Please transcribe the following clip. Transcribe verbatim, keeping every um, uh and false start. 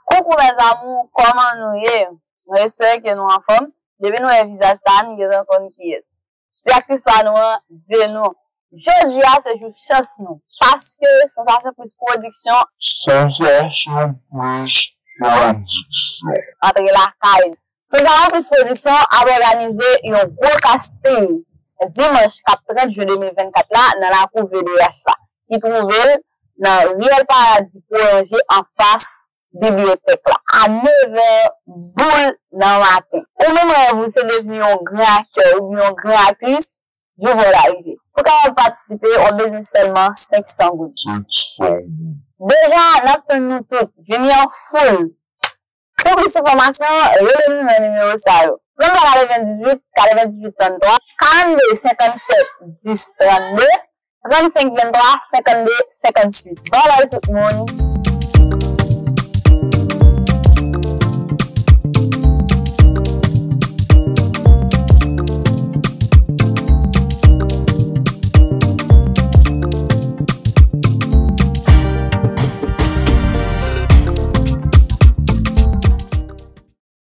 Koukou mes amours, kòman nou ye? Mwen espere ke nou anfòm. Depi nou wè vizaj sa, nou gentan konn kiyès. Direktris pa nou an, di nou. Jodi a se jou chans nou. Paske Sansasyon Plis Pwodiksyon. Sansasyon Plis Pwodiksyon. Antre lakay nou. Sansasyon Plis Pwodiksyon ap òganize yon gwo casting dimanch k ap trant jen de mil vennkat la nan lakou V D H la, ki twouve l nan Riyèl Paradi Pwolonje anfas bibliyotèk la a nevè boul nan maten. Ou menm rèv ou se devni yon gran aktè oubyen yon gran aktris, jou pa w la rive. Pou w kapab patisipe, w ap bezwen sèlman senk san goud. Senk san goud. Deja, n ap tann nou tout. Vini an foul. Pou plis enfòmasyon, rele nou nan nimewo sa yo: trannde katrevendizuit, katrevendizuit trannde, karannde senkannsèt dis trannde, trannsenk venntwa, senkanndde senkannuit. Babay tout moun.